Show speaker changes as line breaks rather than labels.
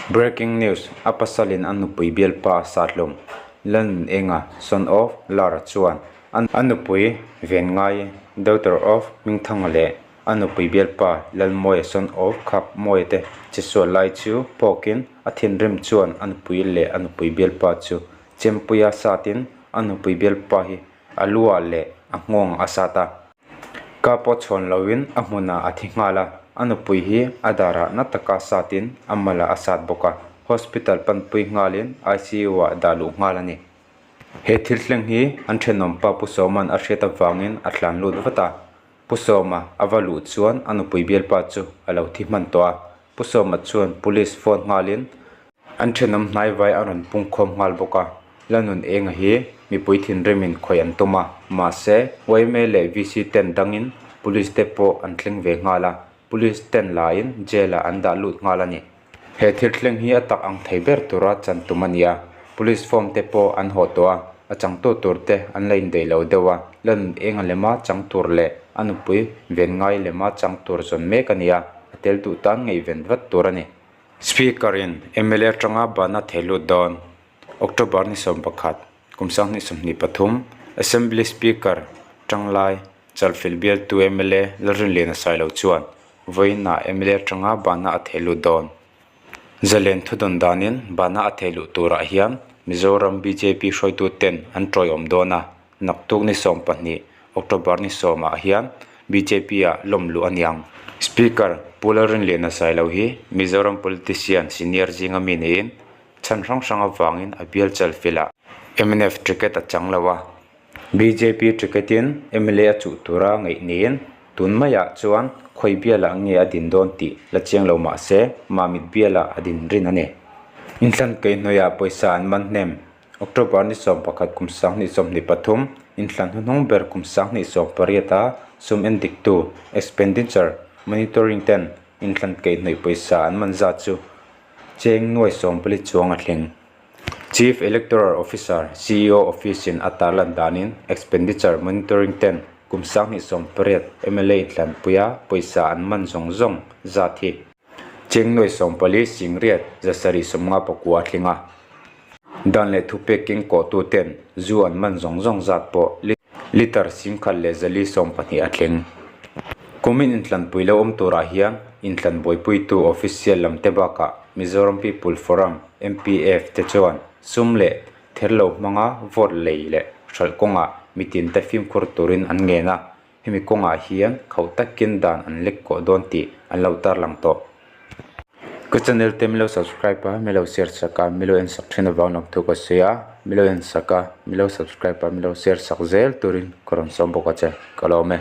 Breaking news, A pasalin a nupui bialpa a sat hlawm. Lalnunenga, son of Lara chuan a nupui Venngai, daughter of Hmingthanga leh a nupui bialpa Lalmawia, son of Khakmawia te chesual lai chu phawkin a thinrim chuan a nupui leh a nupui bialpa chu chempuia satin a nupui bialpa hi a luah leh a nghawng a sat a. Ka pawh chhawn loin a hmunah a thi nghal a, a nupui hi a darah na taka satin a malah a sat bawk a, hospital panpui nghalin ICU ah dah luh nghal a ni. He thil thleng hi an thenawmpa Pu Sawma'n a hriat avangin a tlan lut vat a, Pu Sawma a va luh chuan a nupui bialpa chu a lo thi hman tawh a, Pu Sawma chuan police phone nghalin an thenawm hnaivai a rawn pungkhawm nghal bawk a, Lanun Enga hi mipui thinrimin khawih an tum a, mahse yma leh VC ten dangin police te pawh an thleng ve nghal a, police ten laiin jail ah an dah lut nghal a ni. He thil thleng hi a tak ang thei ber tura chan tum a ni a, police form te pawh an hawh tawh a, a changtu tur te an la indaih lo deuh a, Lanun Enga lema chang tur leh a nupui ven ngai lema chang tur zawn mek a ni a, a tel duh tan ngaihven vat tur a ni. Speaker in mla atanga bana thei lut dawn. October ni 11, kum 2023, Assembly Speaker Tanglai Chalfilh bialtu mla Lalrinliana Sailo chuan vawiinah mla atanga bana a thei lut dawn. Zalen thudawn danin bana a thei luh turah hian Mizoram bjp hruaituten an tawiawm dawn a, naktuk ni 12, October ni 10 ah hian bjp ah lawm luh a niang. Speaker Pu Lalrinliana Sailo hi Mizoram politician senior zinga mi niin Chhan hrang hrang avangin a bial chalfilh ah mnf ticket a chang lo a, bjp ticket in mla a chuh tura ngaih niin tun maiah chuan khawi bialah nge a din dawn tih la chiang lo mah se Mamit bialah a din rin a ni. Inthlan kaihhnawihah pawisa an man hnem. October ni 11 kum 2023, inthlan hnuhnung ber kum 2018 a sum endiktu expenditure monitoring ten inthlan kaihhnawih pawisa an man zat chu Cheng nuai 40 chuang a thleng. Chief Electoral Officer, ceo, Office in a tarlan danin Expenditure Monitoring ten kum 2018 mla intlanpuia pawisa an man zawng zawng zat hi cheng nuai 40 singriat 759 a thleng a. Dan leh thupek keng kawhtu ten zu an man zawng zawng zat pawh litre 1122 a thleng. Kumin intlanpui lo awm turah hian inthlan buaipuitu official lam te bakah Mizoram People Forum, MPF, te chuan sum leh ther lo hmanga vote lei leh hralh kawngah mitin te fimkhur turin an ngen a, hemi kawngah hian khauh takin dan an lek kawh dawn tih an lo tarlang tawh. Ka channel te milo subscribe a, milo share sak a, milo en sak thin avang lawm thu ka sawi a, milo en sak a, milo subscribe a, milo share sak zel turin ka rawn sawm bawk a che, ka lawm e.